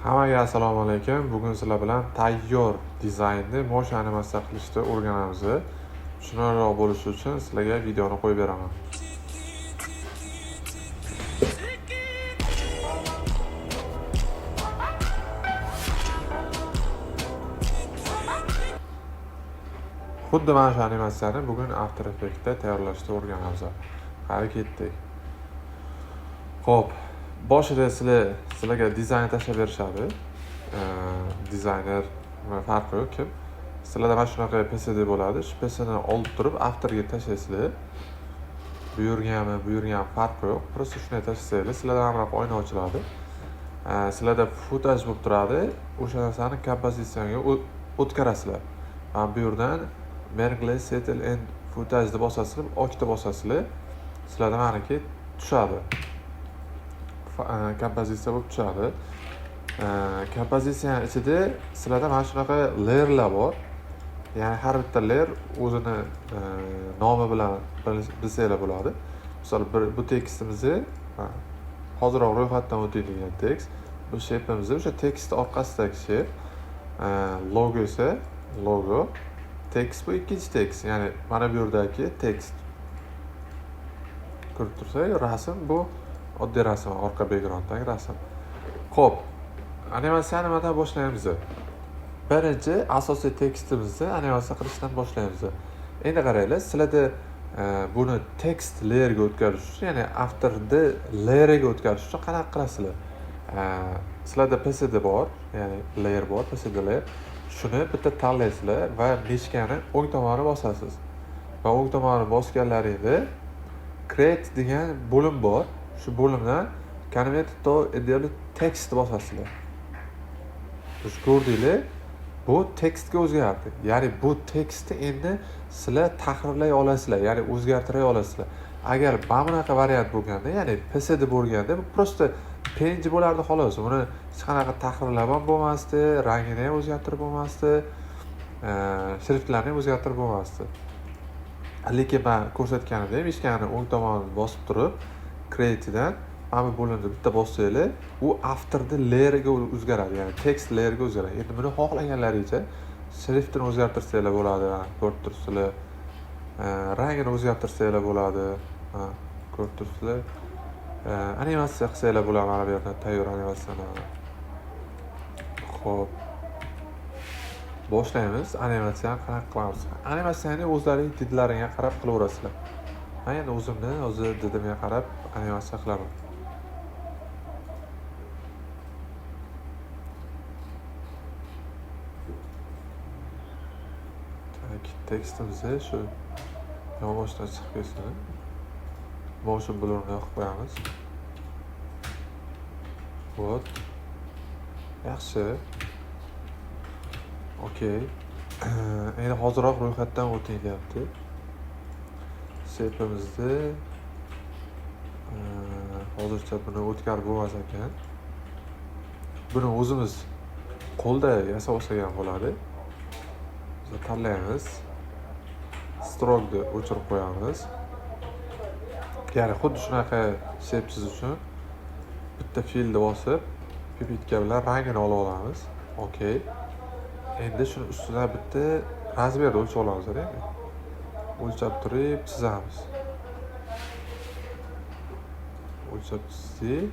Hammaga assalomu alaykum. Bugun sizlar bilan tayyor dizaynni motion animatsiya qilishni o'rganamiz. Tushunarliroq bo'lishi uchun sizlarga videoni qo'yib beraman. Xuddi mana shu animatsiyani bugun After Effects'da tayyorlashni o'rganamiz. Qani ketdik. Xo'p, boshida sizlarga dizayn tashlab berishadi. Dizayner farqi yo'q kim. Sizlarda mana shunaqa PSD bo'ladi. Shu PSDni olib turib Afterga tashlaysizlar. Bu yergami, bu yergami farqi yo'q. Просто shunday tashlasanglar, sizlarda mana bunaqa oyna ochiladi. Sizlarda footage bo'lib turadi. O'sha narsani kompozitsiyaga o'tkazasizlar. Mana bu yerdan Merge Settle and Footage deb bosasizlar, okda bosasizlar. Sizlarda maniki tushadi. Kompozitsiya bo'lib tushadi. Kompozitsiyani ichida sizlarda mana shunaqa layerlar bor. Ya'ni har bitta layer o'zini nomi bilan bilsanglar bo'ladi. Misol bir bu tekstimizni hoziroq ro'yxatdan o'tadigan tekst, bu shape'imizni o'sha tekst orqasidagi shape, logo esa logo, tekst bu ikkinchi tekst, ya'ni mana bu yerdagi tekst. Ko'rib tursangiz, rasm bu oddiy rasm, orqa backgrounddagi rasm. Xo'p, animatsiyani nimadan boshlaymiz? Birinchi asosiy tekstimizni animatsiya qilishdan boshlaymiz. Endi qaranglar, sizlarda buni tekst layerga o'tkazish uchun, ya'ni Afterda layerga o'tkazish uchun qanaqa qilasizlar? Sizlarda PSD bor, ya'ni layer bor, PSD layer. Shuni bitta tanlaysizlar va meshkani o'ng tomoni bosasiz. Va o'ng tomoni bosganlaringda create degan bo'lim bor. Shu bo'limdan convert to editable text bosasizlar. Shu ko'rdinglar, bu tekstga o'zgardi. Ya'ni bu tekstni endi sizlar tahrirlay olasizlar, ya'ni o'zgartira olasizlar. Agar mana bunaqa variant bo'lganda, ya'ni PSD bo'lganda, bu просто PNG bo'lardi xolos. Buni hech qanaqa tahrirlab ham bo'lmasdi, rangini ham o'zgartirib bo'lmasdi, shriftlarni ham o'zgartirib bo'lmasdi. Lekin men ko'rsatganimdek, meshkani o'ng tomonini bosib turib, create'dan mana bu bo'limni bitta bossanglar, u Afterda layerga o'zgaradi, ya'ni tekst layerga o'zgaradi. Endi buni xohlaganlaringcha shriftini o'zgartirsanglar bo'ladi, mana ko'rib turibsizlar. Rangini o'zgartirsanglar bo'ladi, mana ko'rib turibsizlar. Animatsiya qilsanglar bo'ladi, mana bu yerdan tayyor animatsiyani. Xo'p. Boshlaymiz. Animatsiyani qanaqa qilamiz? Animatsiyani o'zlaring didlaringga qarab qilaverasizlar. Men endi o'zimni o'zi didimga qarab animatsiya qilaman. Tak, tekstimizni shu yonboshdan chiqib ketsin. Motion blurni yoqib qo'yamiz. Вот. Yaxshi. Okey. Endi hoziroq ro'yxatdan o'ting deyapti. Shape'imizni hozircha buni o'tkazib bo'lmas ekan. Buni o'zimiz qo'lda yasab olsak ham bo'ladi. Biz tanlaymiz. Stroke'ni o'chirib qo'yamiz. Ya'ni xuddi shunaqa shape chizish uchun bitta fillni bosib, pipetka bilan rangini olib olamiz. Okey. Endi shuni ustidan bitta razmerni o'lchab olamiz, endi. O'lchab turib chizamiz. O'lchab chizdik.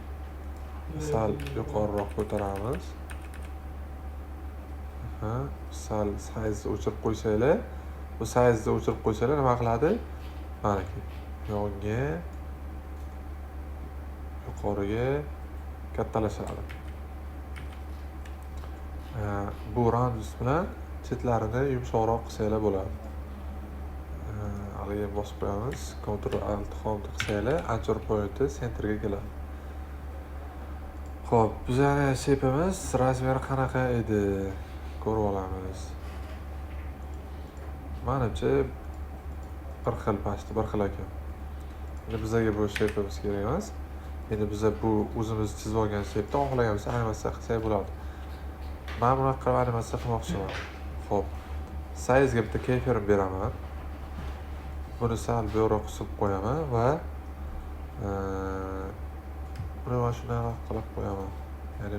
Sal yuqoriroq ko'taramiz. Aha, sal size o'chirib qo'ysanglar, bu size'ni o'chirib qo'ysanglar nima qiladi? Manaki yonga, yuqoriga kattalashadi. Bu radius bilan chetlarini yumshoqroq qilsanglar bo'ladi. Haligi bosib qo'yamiz. Ctrl Alt Home qilsanglar, anchor pointi sentrga keladi. Xo'p, bizani shape'imiz razmeri qanaqa edi? Ko'rib olamiz. Menimcha bir xil pasti, bir xil ekan. Endi bizga bu shape'imiz kerak emas. Endi biza bu o'zimiz chizib olgan shape'da xohlaganimizcha animatsiya qilsak bo'ladi. Men bunaqa qilib animatsiya qilmoqchiman. Xo'p, size'ga bitta keyframe beraman. Buni sal bu yoqqa qisib qo'yaman va buni mana shunaqa qilib qo'yaman. Ya'ni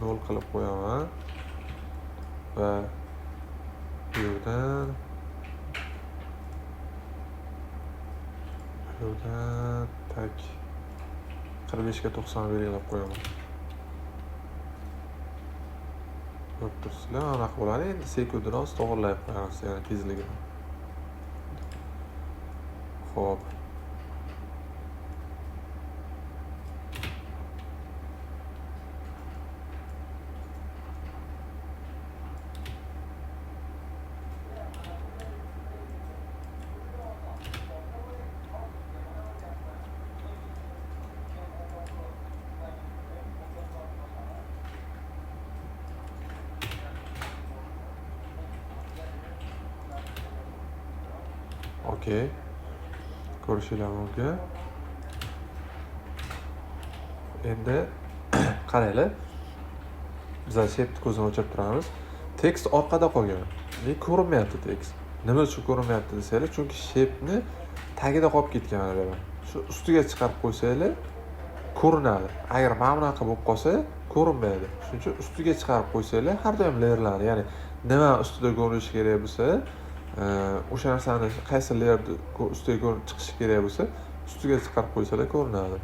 0 qilib qo'yaman va bu yerdan tak 45 ga 90 belgilab qo'yaman. Ko'rib turibsizlar, anaqa bo'ladi. Endi sekundini oz to'g'rilab qo'yamiz, ya'ni tezligini. Xo'p. Okey. Ko'rishinglar mumkin. Endi qaranglar. Biz shape ko'zini o'chirib turamiz. Tekst orqada qolgan. Lekin ko'rinmayapti tekst. Nima uchun ko'rinmayapti desanglar, chunki shape'ni tagida qolib ketgan mana bu. Shu ustiga chiqarib qo'ysanglar ko'rinadi. Agar mana bunaqa bo'lib qolsa, ko'rinmaydi. Shuning uchun ustiga chiqarib qo'ysanglar, har doim layerlarni, ya'ni nima ustida ko'rinishi kerak bo'lsa, o'sha narsani qaysi layerni ustiga ko'rinib chiqishi kerak bo'lsa, ustiga chiqarib qo'ysalar ko'rinadi.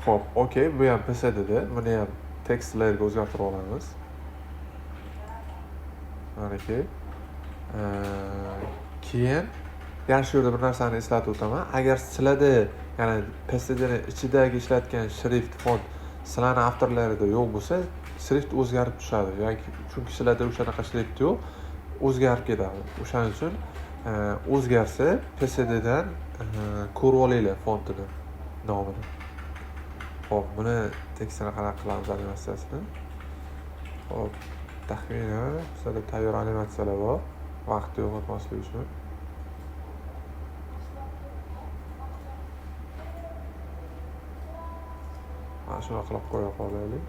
Xo'p, okey, bu ham PSDda, buni ham text layerga o'zgartirib olamiz. Manaki. Keyin yana shu yerda bir narsani eslatib o'taman. Agar sizlarda, ya'ni PSDni ichidagi ishlatgan shrift font sizlarning avtorlarida yo'q bo'lsa, shrift o'zgarib tushadi. Yoki chunki sizlarda o'shanaqa shrift yo'q, o'zgarib ketadi. O'shaning uchun o'zgarsa PSDdan ko'rib olinglar fontini, nomini. Xo'p, buni tekstini qanaqa qilamiz animatsiyasini? Xo'p, taxminan sizlarda tayyor animatsiyalar bor, vaqtni yo'qotmaslik uchun. Mana shuni qilib qo'ya qolaylik.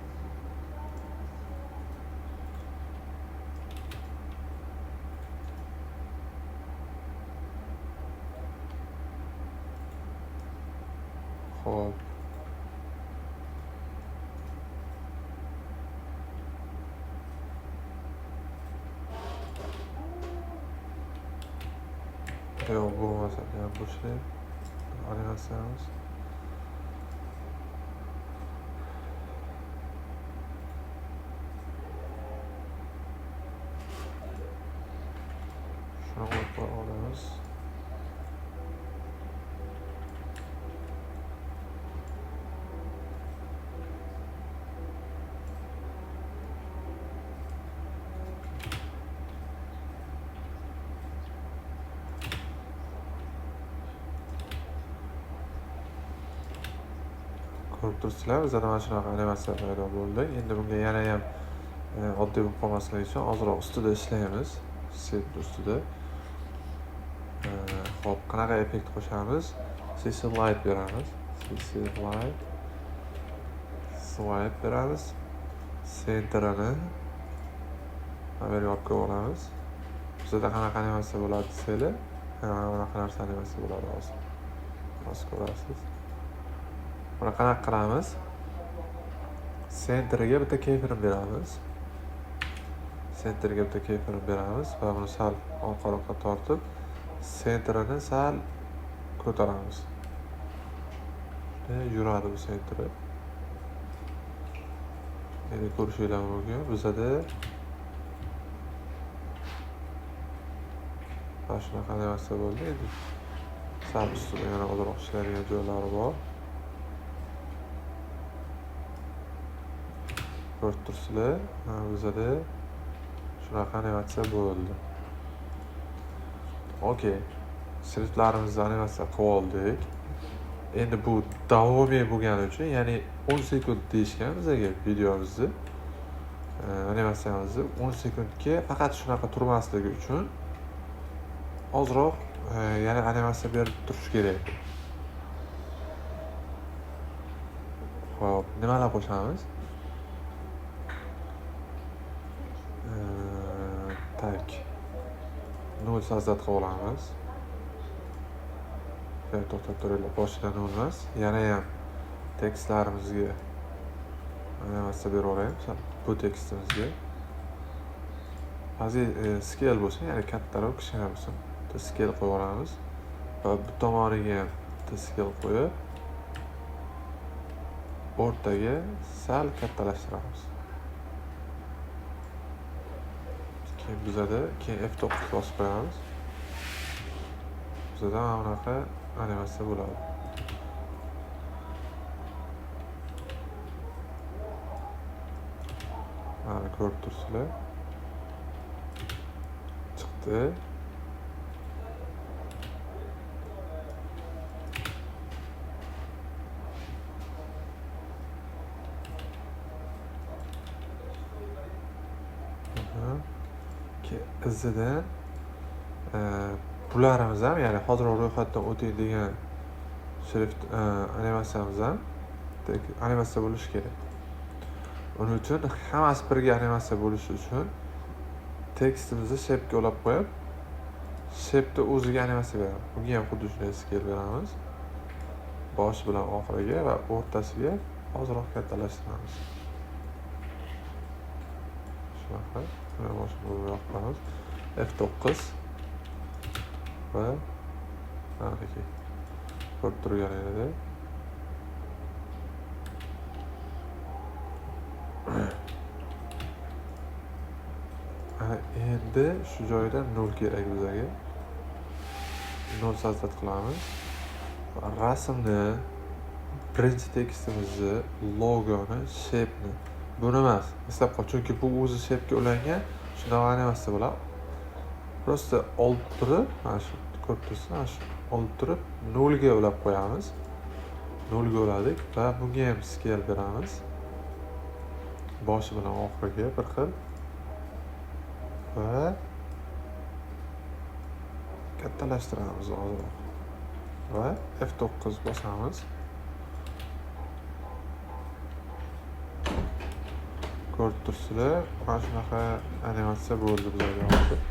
Xo'p. Yo'q, bo'lmasa ham boshlaylik animatsiyamiz. Shuni qo'yib qo'ya olamiz. Ko'rib turibsizlar, bizda mana shunaqa animatsiya paydo bo'ldi. Endi bunga yana ham oddiy bo'lib qolmasligi uchun ozroq ustida ishlaymiz, set ustida. Xo'p, qanaqa effekt qo'shamiz? CC light beramiz. CC light swipe beramiz. Centerini mana bu yerga olib kelib olamiz. Bizda qanaqa animatsiya bo'ladi desanglar, mana bunaqa narsa animatsiya bo'ladi hozir. Hozir ko'rasiz. Buni qanaqa qilamiz? Centerga bitta keyframe beramiz. Centerga bitta keyframe beramiz va buni sal orqaroqqa tortib, centerini sal ko'taramiz. Yuradi bu centeri. Endi ko'rishinglar mumkin. Bizada mana shunaqa animatsiya bo'ldi. Endi sal ustida yana ozroq ishlaydigan joylari bor. Ko'rib turibsizlar, bizada shunaqa animatsiya bo'ldi. Okey, shriftlarimizni animatsiya qilib oldik. Endi bu davomiy bo'lgani uchun, ya'ni 10 sekund deyishgan bizga videomizni, animatsiyamizni 10 sekundga faqat shunaqa turmasligi uchun ozroq yana animatsiya berib turish kerak. Xo'p, nimalar qo'shamiz? Tak. 0 sozdат qilib olamiz. To'xtab turinglar, boshidan 0 emas. Yana ham tekstlarimizga Animatsiya berib olaylik bu tekstimizga. Hozir scale bo'lsin, ya'ni kattaroq, kichkina bo'lsin. Bitta scale qo'yib olamiz va bu tomoniga ham bitta scale qo'yib o'rtaga sal kattalashtiramiz. Keyin bizada keyin F9 bosib qo'yamiz. Bizada mana bunaqa animatsiya bo'ladi. Mana ko'rib turibsizlar. Chiqdi. Izidan bularimiz ham, ya'ni hozir ro'yxatdan o'ting degan shrift animatsiyamiz ham animatsiya bo'lishi kerak. Uning uchun hammasi birga animatsiya bo'lishi uchun tekstimizni shape'ga ulab qo'yib, shape'ni o'ziga animatsiya beramiz. Bunga ham xuddi shunday scale beramiz. Boshi bilan oxiriga va o'rtasiga ozroq kattalashtiramiz. Shunaqa. Buni boshini bu yoqqa qo'yamiz. F9 va mana ko'rib turganingizdek ana endi shu joyda 0 kerak bizga. 0 sazdat qilamiz. Rasmni, birinchi tekstimizni, logoni, shape'ni. Buni emas, eslab qol, chunki bu o'zi shape'ga ulangan, shunaqa animatsiya bo'ladi. Prosta olib turib, mana shu ko'rib turibsiz, mana shu olib turib 0 ga ulab qo'yamiz. 0 ga uladik va bunga ham scale beramiz. Boshi bilan oxiriga bir xil va kattalashtiramiz ozroq. Va F9 bosamiz. Ko'rib turibsizlar, mana shunaqa animatsiya bo'ldi bizga hozir.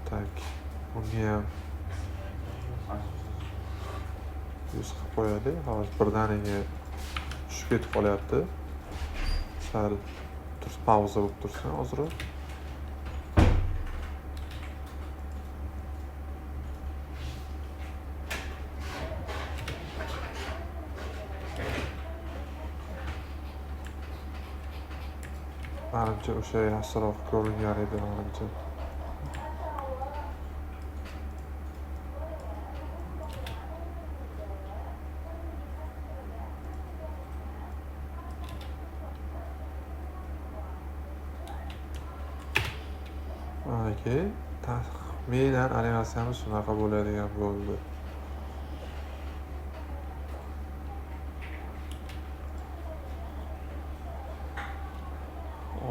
Tak, bunga ham 100 qilib qo'yaylik. Hozir birdaniga tushib ketib qolyapti. Sal pauza bo'lib tursin ozroq. Manimcha o'sha yaxshiroq ko'ringan edi manimcha. Okey, taxminan animatsiyamiz shunaqa bo'ladigan bo'ldi.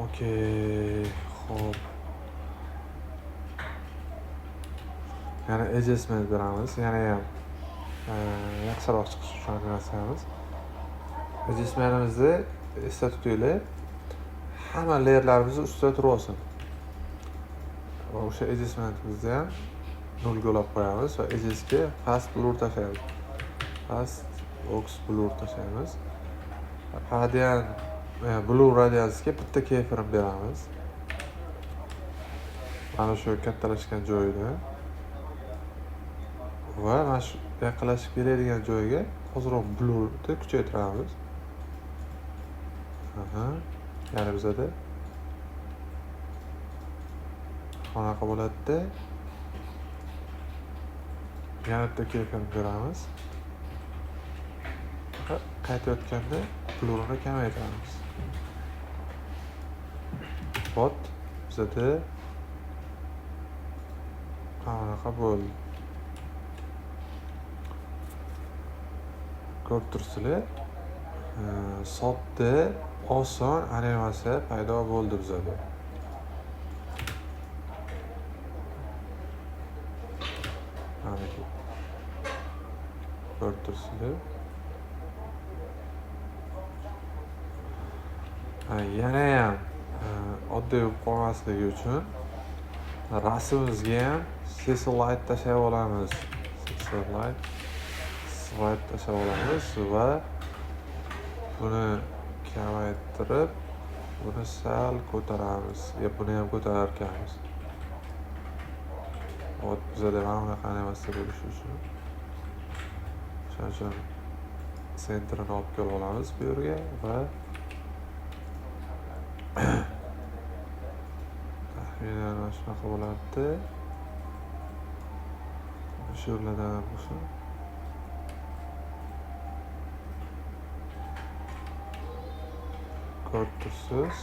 Okey, xo'p. Yana adjustment beramiz, yana ham yaxshiroq chiqish uchun animatsiyamiz. Adjustmentimizni esda tutinglar, hamma layerlarimizni ustida turib olsin. Va o'sha adjustmentimizni ham nolga ulab qo'yamiz va adjustga fast blur tashlaymiz. Fast box blur tashlaymiz. Radian blue radiansga bitta keyframe beramiz. Mana shu kattalashgan joyida va mana shu yaqinlashib keladigan joyga ozroq blurni kuchaytiramiz. Aha, ya'ni bizada qanaqa bo'ladi? Yana bitta keyframe beramiz. Qaytayotganda blurni kamaytiramiz. Bot bizada qanaqa bo'ldi? Ko'rib turibsizlar, sodda, oson animatsiya paydo bo'ldi bizada. Ko'rib turibsizlar. Yana ham oddiy bo'lib qolmasligi uchun rasmimizga ham CC Light tashlab olamiz. CC Light Wipe tashlab olamiz va buni kamaytirib, buni sal ko'taramiz. Ya buni ham ko'tarar ekanmiz. Hop, bizada mana bunaqa animatsiya bo'lishi uchun. Shuning uchun sentrini olib kelib olamiz bu yerga va taxminan mana shunaqa bo'ladi. Shu yerlardan ham bo'lsin. Ko'rib tursiz.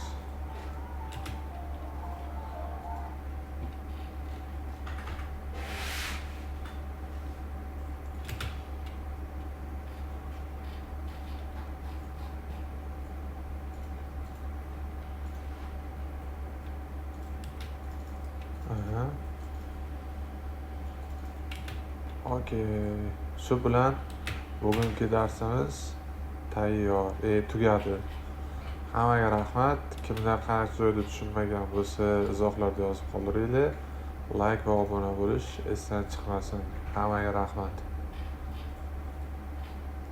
Aha. Okey. Shu bilan bugungi darsimiz tayyor, tugadi. Hammaga rahmat. Kimlar qanaqa joyda tushunmagan bo'lsa, izohlarda yozib qoldiringlar. Like va obuna bo'lish esdan chiqmasin. Hammaga rahmat.